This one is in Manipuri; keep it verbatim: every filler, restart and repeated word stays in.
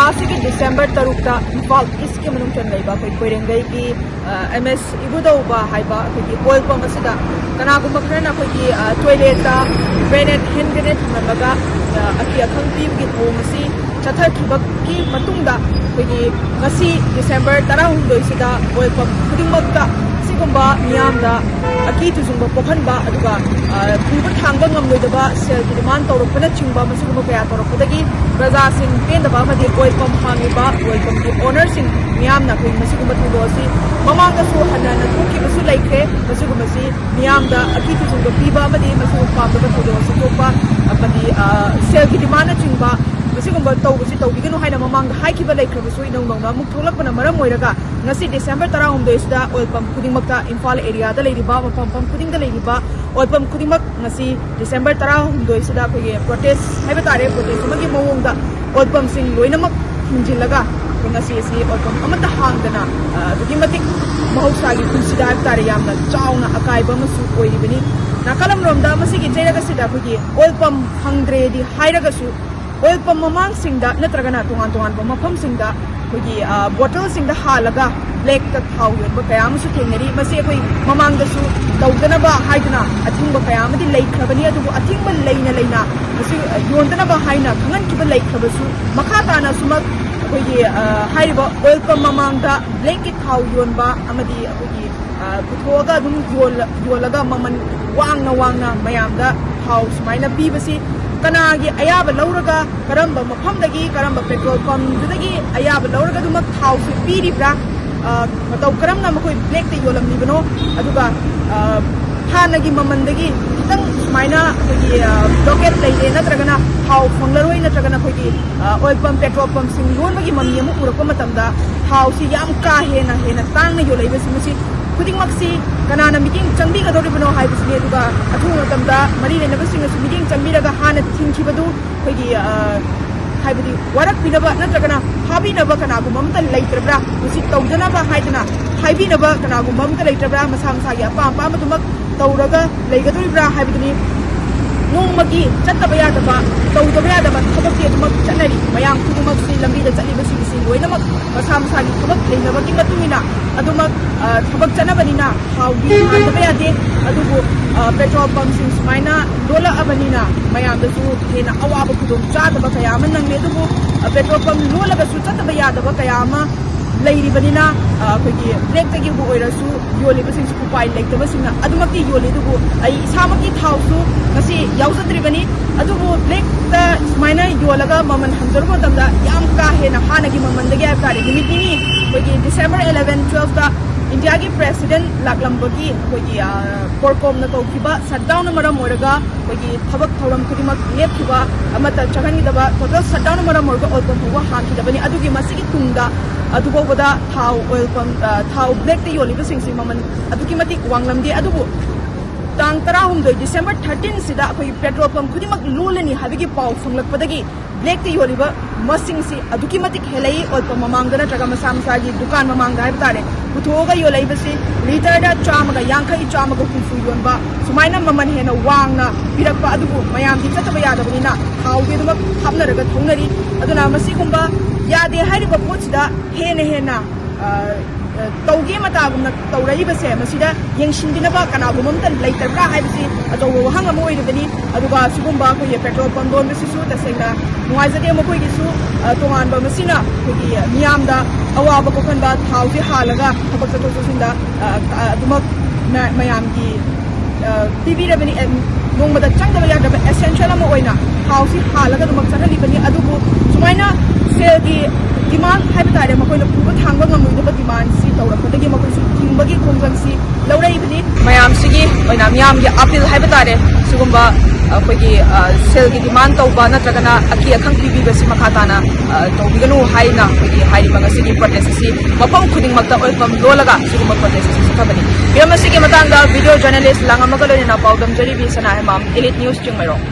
ꯑꯁꯤꯒꯤ ꯗꯤꯁꯦꯝꯕꯔ ꯇꯔꯨꯛꯇ ꯏꯝꯐꯥꯜ ꯏꯁꯀꯤ ꯃꯅꯨꯡ ꯆꯟꯕ ꯂꯩꯕ ꯑꯩꯈꯣꯏ ꯀꯣꯏꯔꯦꯡꯒꯩꯒꯤ ꯑꯦꯝ ꯑꯦꯁ ꯏꯕꯨꯙꯧꯕ ꯍꯥꯏꯕ ꯑꯩꯈꯣꯏꯒꯤ ꯑꯣꯏꯜ ꯄꯝ ꯑꯁꯤꯗ ꯀꯅꯥꯒꯨꯝꯕ ꯈꯔꯅ ꯑꯩꯈꯣꯏꯒꯤ ꯇꯣꯏꯂꯦꯠꯇ ꯒ꯭ꯔꯦꯅꯦꯠ, ꯍꯦꯟ ꯒ꯭ꯔꯦꯅꯦꯠ ꯊꯝꯂꯝꯂꯒ ꯑꯀꯤ ꯑꯈꯪ ꯄꯤꯕꯒꯤ ꯊꯧꯑꯣꯡ ꯑꯁꯤ ꯆꯠꯊꯈꯤꯕꯒꯤ ꯃꯇꯨꯡꯗ ꯑꯩꯈꯣꯏꯒꯤ ꯉꯁꯤ ꯗꯤꯁꯦꯝꯕꯔ ꯇꯔꯥꯍꯨꯝꯗꯣꯏꯁꯤꯗ ꯑꯣꯏꯜ ꯄꯝ ꯈꯨꯗꯤꯡꯃꯛꯇ ꯑꯁꯤꯒꯨꯝꯕ ꯃꯤꯌꯥꯝꯗ ꯑꯀꯤ ꯇꯨꯖꯨꯡꯕ ꯄꯣꯛꯍꯟꯕ, ꯑꯗꯨꯒ ꯄꯨꯕ ꯊꯥꯡꯕ ꯉꯝꯂꯣꯏꯗꯕ ꯁꯦꯜꯒꯤ ꯗꯤꯃꯥꯟ ꯇꯧꯔꯛꯄꯅꯆꯤꯡꯕ, ꯃꯁꯤꯒꯨꯝꯕ ꯀꯌꯥ ꯇꯧꯔꯛꯄꯗꯒꯤ ꯄ꯭ꯔꯖꯥꯁꯤꯡ ꯄꯦꯟꯗꯕ ꯑꯃꯗꯤ ꯑꯣꯏꯜ ꯄꯝ ꯍꯥꯡꯂꯤꯕ ꯑꯣꯏꯜ ꯄꯝꯒꯤ ꯑꯣꯅꯔꯁꯤꯡ ꯃꯤꯌꯥꯝꯅ ꯑꯩꯈꯣꯏ ꯃꯁꯤꯒꯨꯝꯕ ꯊꯧꯗꯣꯛ ꯑꯁꯤ ꯃꯃꯥꯡꯗꯁꯨ ꯍꯟꯅ ꯍꯟꯅ ꯊꯣꯛꯈꯤꯕꯁꯨ ꯂꯩꯈ꯭ꯔꯦ꯫ ꯃꯁꯤꯒꯨꯝꯕꯁꯤ ꯃꯤꯌꯥꯝꯗ ꯑꯀꯤ ꯇꯨꯖꯨꯡꯕ ꯄꯤꯕ ꯑꯃꯗꯤ ꯃꯁꯤꯒꯨꯝꯕ ꯄꯥꯝꯗꯕ ꯊꯧꯗꯣꯛ ꯑꯁꯤ ꯊꯣꯛꯄ ꯑꯃꯗꯤ ꯁꯦꯜꯒꯤ ꯗꯤꯃꯥꯟꯅꯆꯤꯡꯕ ꯃꯁꯤꯒꯨꯝꯕ ꯇꯧꯕꯁꯤ ꯇꯧꯕꯤꯒꯅꯨ ꯍꯥꯏꯅ ꯃꯃꯥꯡꯗ ꯍꯥꯏꯈꯤꯕ ꯂꯩꯈ꯭ꯔꯕꯁꯨ, ꯏꯅꯧ ꯅꯧꯅ ꯑꯃꯨꯛ ꯊꯣꯛꯂꯛꯄꯅ ꯃꯔꯝ ꯑꯣꯏꯔꯒ ꯉꯁꯤ ꯗꯤꯁꯦꯝꯕꯔ ꯇꯔꯥꯍꯨꯝꯗꯣꯏꯁꯤꯗ ꯑꯣꯏꯜ ꯄꯝ ꯈꯨꯗꯤꯡꯃꯛꯇ, ꯏꯝꯐꯥꯜ ꯑꯦꯔꯤꯌꯥꯗ ꯂꯩꯔꯤꯕ ꯃꯐꯝ ꯃꯐꯝ ꯈꯨꯗꯤꯡꯗ ꯂꯩꯔꯤꯕ ꯑꯣꯏꯜ ꯄꯝ ꯈꯨꯗꯤꯡꯃꯛ ꯉꯁꯤ ꯗꯤꯁꯦꯝꯕꯔ ꯇꯔꯥꯍꯨꯝꯗꯣꯏꯁꯤꯗ ꯑꯩꯈꯣꯏꯒꯤ ꯄ꯭ꯔꯣꯇꯦꯁ ꯍꯥꯏꯕ ꯇꯥꯔꯦ, ꯄ꯭ꯔꯣꯇꯦꯁ ꯑꯃꯒꯤ ꯃꯑꯣꯡꯗ ꯑꯣꯏꯜ ꯄꯝꯁꯤꯡ ꯂꯣꯏꯅꯃꯛ ꯊꯤꯡꯖꯤꯜꯂꯒ ꯑꯩꯈꯣꯏ ꯉꯁꯤ ꯑꯁꯤ ꯑꯣꯏꯜ ꯄꯝ ꯑꯃꯠꯇ ꯍꯥꯡꯗꯅ, ꯑ, ꯑꯗꯨꯛꯀꯤ ꯃꯇꯤꯛ ꯃꯍꯧꯁꯥꯒꯤ ꯄꯨꯟꯁꯤꯗ ꯍꯥꯏꯕ ꯇꯥꯔꯦ, ꯌꯥꯝꯅ ꯆꯥꯎꯅ ꯑꯀꯥꯏꯕ ꯑꯃꯁꯨ ꯑꯣꯏꯔꯤꯕꯅꯤ꯫ ꯅꯥꯀꯜ ꯑꯃꯔꯣꯝꯗ ꯃꯁꯤꯒꯤ ꯆꯩꯔꯛ ꯑꯁꯤꯗ ꯑꯩꯈꯣꯏꯒꯤ ꯑꯣꯏꯜ ꯄꯝ ꯐꯪꯗ꯭ꯔꯦꯗꯤ ꯍꯥꯏꯔꯒꯁꯨ, ꯑꯣꯏꯜ ꯄꯝ ꯃꯃꯥꯡꯁꯤꯡꯗ ꯅꯠꯇ꯭ꯔꯒꯅ ꯇꯣꯉꯥꯟ ꯇꯣꯉꯥꯟꯕ ꯃꯐꯝꯁꯤꯡꯗ ꯑꯩꯈꯣꯏꯒꯤ, ꯑ, ꯕꯣꯇꯜꯁꯤꯡꯗ ꯍꯥꯜꯂꯒ ꯕ꯭ꯂꯦꯛꯇ ꯊꯥꯎ ꯌꯣꯟꯕ ꯀꯌꯥ ꯑꯃꯁꯨ ꯊꯦꯡꯅꯔꯤ꯫ ꯃꯁꯤ ꯑꯩꯈꯣꯏ ꯃꯃꯥꯡꯗꯁꯨ ꯇꯧꯗꯅꯕ ꯍꯥꯏꯗꯨꯅ ꯑꯊꯤꯡꯕ ꯀꯌꯥ ꯑꯃꯗꯤ ꯂꯩꯈ꯭ꯔꯕꯅꯤ꯫ ꯑꯗꯨꯕꯨ ꯑꯊꯤꯡꯕ ꯂꯩꯅ ꯂꯩꯅ ꯃꯁꯤ, ꯑ, ꯌꯣꯟꯗꯅꯕ ꯍꯥꯏꯅ ꯈꯪꯍꯟꯈꯤꯕ ꯂꯩꯈ꯭ꯔꯕꯁꯨ, ꯃꯈꯥ ꯇꯥꯅ ꯁꯨꯃꯛ ꯑꯩꯈꯣꯏꯒꯤ, ꯑ, ꯍꯥꯏꯔꯤꯕ ꯑꯣꯏꯜ ꯄꯝ ꯃꯃꯥꯡꯗ ꯕ꯭ꯂꯦꯛꯀꯤ ꯊꯥꯎ ꯌꯣꯟꯕ ꯑꯃꯗꯤ ꯑꯩꯈꯣꯏꯒꯤ, ꯑ, ꯄꯨꯊꯣꯛꯑꯒ ꯑꯗꯨꯝ ꯌꯣꯜꯂ-, ꯌꯣꯜꯂꯒ ꯃꯃꯜ ꯋꯥꯡꯅ ꯋꯥꯡꯅ ꯃꯌꯥꯝꯗ ꯊꯥꯎ ꯁꯨꯃꯥꯏꯅ ꯄꯤꯕꯁꯤ ꯀꯅꯥꯒꯤ ꯑꯌꯥꯕ ꯂꯧꯔꯒ, ꯀꯔꯝꯕ ꯃꯐꯝꯗꯒꯤ, ꯀꯔꯝꯕ ꯄꯦꯇ꯭ꯔꯣꯜ ꯄꯝꯗꯨꯗꯒꯤ ꯑꯌꯥꯕ ꯂꯧꯔꯒ ꯑꯗꯨꯃꯛ ꯊꯥꯎꯁꯤ ꯄꯤꯔꯤꯕ꯭ꯔꯥ? ꯑ, ꯃꯇꯧ ꯀꯔꯝꯅ ꯃꯈꯣꯏ ꯕ꯭ꯂꯦꯛꯇ ꯌꯣꯜꯂꯝꯂꯤꯕꯅꯣ? ꯑꯗꯨꯒ, ꯑ, ꯍꯥꯟꯅꯒꯤ ꯃꯃꯜꯗꯒꯤ ꯈꯤꯇꯪ ꯁꯨꯃꯥꯏꯅ ꯑꯩꯈꯣꯏꯒꯤ, ꯑ, ꯕ꯭ꯂꯣꯀꯦꯠ ꯂꯩꯔꯦ, ꯅꯠꯇ꯭ꯔꯒꯅ ꯊꯥꯎ ꯐꯪꯂꯔꯣꯏ, ꯅꯠꯇ꯭ꯔꯒꯅ ꯑꯩꯈꯣꯏꯒꯤ, ꯑ, ꯑꯣꯏꯜ ꯄꯝ, ꯄꯦꯇ꯭ꯔꯣꯜ ꯄꯝꯁꯤꯡ ꯂꯣꯟꯕꯒꯤ ꯃꯃꯤ ꯑꯃ ꯎꯔꯛꯄ ꯃꯇꯝꯗ ꯊꯥꯎꯁꯤ ꯌꯥꯝ ꯀꯥ ꯍꯦꯟꯅ, ꯍꯦꯟꯅ ꯇꯥꯡꯅ ꯌꯣꯜꯂꯛꯏꯕꯁꯤ, ꯃꯁꯤ ꯈꯨꯗꯤꯡꯃꯛꯁꯤ ꯀꯅꯥꯅ ꯃꯤꯠꯌꯦꯡ ꯆꯪꯕꯤꯒꯗꯧꯔꯤꯕꯅꯣ ꯍꯥꯏꯕꯁꯤꯅꯤ꯫ ꯑꯗꯨꯒ ꯑꯊꯨꯕ ꯃꯇꯝꯗ ꯃꯔꯤ ꯂꯩꯅꯕꯁꯤꯡꯅꯁꯨ ꯃꯤꯠꯌꯦꯡ ꯆꯪꯕꯤꯔꯒ ꯍꯥꯟꯅ ꯊꯤꯡꯈꯤꯕꯗꯨ ꯑꯩꯈꯣꯏꯒꯤ, ꯑ, ꯍꯥꯏꯕꯗꯤ ꯋꯥꯔꯛꯄꯤꯅꯕ ꯅꯠꯇ꯭ꯔꯒꯅ ꯐꯥꯕꯤꯅꯕ ꯀꯅꯥꯒꯨꯝꯕ ꯑꯃꯠꯇ ꯂꯩꯇ꯭ꯔꯕ꯭ꯔꯥ? ꯃꯁꯤ ꯇꯧꯗꯅꯕ ꯍꯥꯏꯗꯅ ꯍꯥꯏꯕꯤꯅꯕ ꯀꯅꯥꯒꯨꯝꯕ ꯑꯃꯠꯇ ꯂꯩꯇ꯭ꯔꯕ꯭ꯔꯥ? ꯃꯁꯥ ꯃꯁꯥꯒꯤ ꯑꯄꯥꯝ ꯑꯄꯥꯝꯕꯗꯨꯃꯛ ꯇꯧꯔꯒ ꯂꯩꯒꯗꯧꯔꯤꯕ꯭ꯔꯥ ꯍꯥꯏꯕꯗꯨꯅꯤ꯫ ꯅꯣꯡꯃꯒꯤ ꯆꯠꯇꯕ ꯌꯥꯗꯕ, ꯇꯧꯗꯕ ꯌꯥꯗꯕ ꯊꯕꯛꯇꯤ ꯑꯗꯨꯃꯛ ꯆꯠꯅꯔꯤ꯫ ꯃꯌꯥꯝ ꯈꯨꯗꯤꯡꯃꯛꯁꯤ ꯂꯝꯕꯤꯗ ꯆꯠ ꯊꯕꯛ ꯂꯩꯅꯕꯒꯤ ꯃꯇꯨꯡ ꯏꯟꯅ ꯑꯗꯨꯃꯛ, ꯑ, ꯊꯕꯛ ꯆꯠꯅꯕꯅꯤꯅ ꯊꯥꯎꯗꯤ ꯍꯥꯟꯗꯕ ꯌꯥꯗꯦ꯫ ꯑꯗꯨꯕꯨ, ꯑ, ꯄꯦꯇ꯭ꯔꯣꯜ ꯄꯝꯁꯤꯡ ꯁꯨꯃꯥꯏꯅ ꯂꯣꯜꯂꯛꯑꯕꯅꯤꯅ ꯃꯌꯥꯝꯗꯁꯨ ꯍꯦꯟꯅ ꯑꯋꯥꯕ ꯈꯨꯗꯣꯡ ꯆꯥꯗꯕ ꯀꯌꯥ ꯑꯃ ꯅꯪꯂꯦ꯫ ꯑꯗꯨꯕꯨ, ꯑ, ꯄꯦꯇ꯭ꯔꯣꯜ ꯄꯝ ꯂꯣꯜꯂꯒꯁꯨ ꯆꯠꯇꯕ ꯌꯥꯗꯕ ꯀꯌꯥ ꯑꯃ ꯂꯩꯔꯤꯕꯅꯤꯅ, ꯑ, ꯑꯩꯈꯣꯏꯒꯤ ꯕ꯭ꯂꯦꯛꯇꯒꯤꯕꯨ ꯑꯣꯏꯔꯁꯨ ꯌꯣꯜꯂꯤꯕꯁꯤꯡꯁꯨ ꯎꯄꯥꯏ ꯂꯩꯇꯕꯁꯤꯡꯅ ꯑꯗꯨꯃꯛꯇꯤ ꯌꯣꯜꯂꯤ꯫ ꯑꯗꯨꯕꯨ ꯑꯩ ꯏꯁꯥꯃꯛꯀꯤ ꯊꯥꯎꯁꯨ ꯉꯁꯤ ꯌꯥꯎꯖꯗ꯭ꯔꯤꯕꯅꯤ꯫ ꯑꯗꯨꯕꯨ ꯕ꯭ꯂꯦꯛꯇ ꯁꯨꯃꯥꯏꯅ ꯌꯣꯜꯂꯒ ꯃꯃꯜ ꯍꯟꯊꯔꯨꯕ ꯃꯇꯝꯗ ꯌꯥꯝ ꯀꯥ ꯍꯦꯟꯅ ꯍꯥꯟꯅꯒꯤ ꯃꯃꯜꯗꯒꯤ ꯍꯥꯏꯕ ꯇꯥꯔꯦ, ꯅꯨꯃꯤꯠ ꯅꯤꯅꯤ, ꯑꯩꯈꯣꯏꯒꯤ December eleven twelveꯇ ꯏꯟꯗꯤꯌꯥꯒꯤ ꯄ꯭ꯔꯦꯁꯤꯗꯦꯟ ꯂꯥꯛꯂꯝꯕꯒꯤ ꯑꯩꯈꯣꯏꯒꯤ, ꯑ, ꯀꯣꯔꯀꯣꯝꯅ ꯀꯧꯈꯤꯕ ꯁꯠꯗꯥꯎꯟꯅ ꯃꯔꯝ ꯑꯣꯏꯔꯒ ꯑꯩꯈꯣꯏꯒꯤ ꯊꯕꯛ ꯊꯧꯔꯝ ꯈꯨꯗꯤꯡꯃꯛ ꯂꯦꯞꯈꯤꯕ, ꯑꯃꯠꯇ ꯆꯪꯍꯟꯈꯤꯗꯕ, ꯇꯣꯇꯦꯜ ꯁꯠꯗꯥꯎꯟꯅ ꯃꯔꯝ ꯑꯣꯏꯔꯒ ꯑꯣꯏꯜ ꯄꯝ ꯐꯥꯎꯕ ꯍꯥꯡꯈꯤꯗꯕꯅꯤ꯫ ꯑꯗꯨꯒꯤ ꯃꯁꯤꯒꯤ ꯇꯨꯡꯗ ꯑꯗꯨꯐꯥꯎꯕꯗ ꯊꯥꯎ, ꯑꯣꯏꯜ ꯄꯝ, ꯑ, ꯊꯥꯎ ꯕ꯭ꯂꯦꯛꯇ ꯌꯣꯜꯂꯤꯕꯁꯤꯡꯁꯤ ꯃꯃꯜ ꯑꯗꯨꯛꯀꯤ ꯃꯇꯤꯛ ꯋꯥꯡꯂꯝꯗꯦ꯫ ꯑꯗꯨꯕꯨ ꯇꯥꯡ ꯇꯔꯥꯍꯨꯝꯗꯣꯏ, December thirteenꯁꯤꯗ ꯑꯩꯈꯣꯏꯒꯤ ꯄꯦꯇ꯭ꯔꯣꯜ ꯄꯝ ꯈꯨꯗꯤꯡꯃꯛ ꯂꯣꯜꯂꯅꯤ ꯍꯥꯏꯕꯒꯤ ꯄꯥꯎ ꯐꯪꯂꯛꯄꯗꯒꯤ ꯕ꯭ꯂꯦꯛꯇ ꯌꯣꯜꯂꯤꯕ ꯃꯁꯤꯡꯁꯤ ꯑꯗꯨꯛꯀꯤ ꯃꯇꯤꯛ ꯍꯦꯜꯂꯛꯏ꯫ ꯑꯣꯏꯜ ꯄꯝ ꯃꯃꯥꯡꯗ ꯅꯠꯇ꯭ꯔꯒ ꯃꯁꯥ ꯃꯁꯥꯒꯤ ꯗꯨꯀꯥꯟ ꯃꯃꯥꯡꯗ ꯍꯥꯏꯕ ꯇꯥꯔꯦ, ꯄꯨꯊꯣꯛꯑꯒ ꯌꯣꯜꯂꯛꯏꯕꯁꯤ ꯂꯤꯇꯔꯗ ꯆꯥꯝꯃꯒ ꯌꯥꯡꯈꯩ, ꯆꯥꯝꯃꯒ ꯍꯨꯝꯐꯨ ꯌꯣꯟꯕ, ꯁꯨꯃꯥꯏꯅ ꯃꯃꯜ ꯍꯦꯟꯅ ꯋꯥꯡꯅ ꯄꯤꯔꯛꯄ꯫ ꯑꯗꯨꯕꯨ ꯃꯌꯥꯝꯗꯤ ꯆꯠꯇꯕ ꯌꯥꯗꯕꯅꯤꯅ ꯊꯥꯎꯒꯤ ꯑꯗꯨꯃꯛ ꯍꯥꯞꯅꯔꯒ ꯊꯧꯅꯔꯤ꯫ ꯑꯗꯨꯅ ꯃꯁꯤꯒꯨꯝꯕ ꯌꯥꯗꯦ ꯍꯥꯏꯔꯤꯕ ꯄꯣꯠꯁꯤꯗ ꯍꯦꯟꯅ ꯍꯦꯟꯅ, ꯑ, ꯑ, ꯇꯧꯒꯦ ꯃꯇꯥꯒꯨꯝꯅ ꯇꯧꯔꯛꯏꯕꯁꯦ, ꯃꯁꯤꯗ ꯌꯦꯡꯁꯤꯟꯕꯤꯅꯕ ꯀꯅꯥꯒꯨꯝꯕ ꯑꯃꯇ ꯂꯩꯇꯕ꯭ꯔꯥ ꯍꯥꯏꯕꯁꯤ ꯑꯆꯧꯕ ꯋꯥꯍꯪ ꯑꯃ ꯑꯣꯏꯔꯤꯕꯅꯤ꯫ ꯑꯗꯨꯒ ꯁꯤꯒꯨꯝꯕ ꯑꯩꯈꯣꯏꯒꯤ ꯄꯦꯇ꯭ꯔꯣꯜ ꯄꯝ ꯂꯣꯟꯕꯁꯤꯁꯨ ꯇꯁꯦꯡꯅ ꯅꯨꯡꯉꯥꯏꯖꯗꯦ꯫ ꯃꯈꯣꯏꯒꯤꯁꯨ, ꯑ, ꯇꯣꯉꯥꯟꯕ ꯃꯁꯤꯅ ꯑꯩꯈꯣꯏꯒꯤ ꯃꯤꯌꯥꯝꯗ ꯑꯋꯥꯕ ꯀꯣꯛꯍꯟꯕ, ꯊꯥꯎꯁꯤ ꯍꯥꯜꯂꯒ ꯊꯕꯛ ꯆꯠꯊꯣꯛ ꯆꯠꯁꯤꯟꯗ, ꯑ, ꯑ, ꯑꯗꯨꯃꯛ ꯃ-, ꯃꯌꯥꯝꯒꯤ, ꯑ, ꯄꯤꯕꯤꯔꯕꯅꯤ꯫ ꯑꯦ, ꯅꯣꯡꯃꯗ ꯆꯪꯗꯕ ꯌꯥꯗ꯭ꯔꯕ essential ꯑꯃ ꯑꯣꯏꯅ ꯊꯥꯎꯁꯤ ꯍꯥꯜꯂꯒ ꯑꯗꯨꯃꯛ ꯆꯠꯍꯜꯂꯤꯕꯅꯤ꯫ ꯑꯗꯨꯕꯨ ꯁꯨꯃꯥꯏꯅ ꯁꯦꯜꯒꯤ demand ꯍꯥꯏꯕ ꯇꯥꯔꯦ, ꯃꯈꯣꯏꯅ ꯄꯨꯕ ꯊꯥꯡꯕ ꯉꯝꯂꯣꯏꯗꯕ demandꯁꯤ ꯇꯧꯔꯛꯄꯗꯒꯤ ꯃꯈꯣꯏꯁꯨ ꯊꯤꯡꯕꯒꯤ ꯈꯣꯡꯖꯪꯁꯤ ꯂꯧꯔꯛꯏꯕꯅꯤ꯫ ꯃꯌꯥꯝꯁꯤꯒꯤ ꯑꯣꯏꯅ ꯃꯤꯌꯥꯝꯒꯤ appeal ꯍꯥꯏꯕ ꯇꯥꯔꯦ, ꯁꯤꯒꯨꯝꯕ ꯑꯩꯈꯣꯏꯒꯤ, ꯑ, ꯁꯦꯜꯒꯤ demand ꯇꯧꯕ ꯅꯠꯇ꯭ꯔꯒꯅ ꯑꯀꯤ ꯑꯈꯪ ꯄꯤꯕꯤꯕꯁꯤ ꯃꯈꯥ ꯇꯥꯅ, ꯑ, ꯇꯧꯕꯤꯒꯅꯨ ꯍꯥꯏꯅ ꯑꯩꯈꯣꯏꯒꯤ ꯍꯥꯏꯔꯤꯕ ꯉꯁꯤꯒꯤ protest ꯑꯁꯤ ꯃꯐꯝ ꯈꯨꯗꯤꯡꯃꯛꯇ ꯑꯣꯏꯐꯝ ꯂꯣꯜꯂꯒ ꯁꯤꯒꯨꯝꯕ protest ꯑꯁꯤ ꯆꯠꯊꯕꯅꯤ꯫ ꯍꯤꯔꯝ ꯑꯁꯤꯒꯤ ꯃꯇꯥꯡꯗ video journalist ꯂꯥꯡꯉꯝꯃꯒ ꯂꯣꯏꯅꯅ ꯄꯥꯎꯗꯝꯖꯔꯤꯕꯤ ꯁꯅꯥ ꯍꯦꯃꯥꯝ, Elite News ꯆꯤꯡꯃꯩꯔꯣꯡ꯫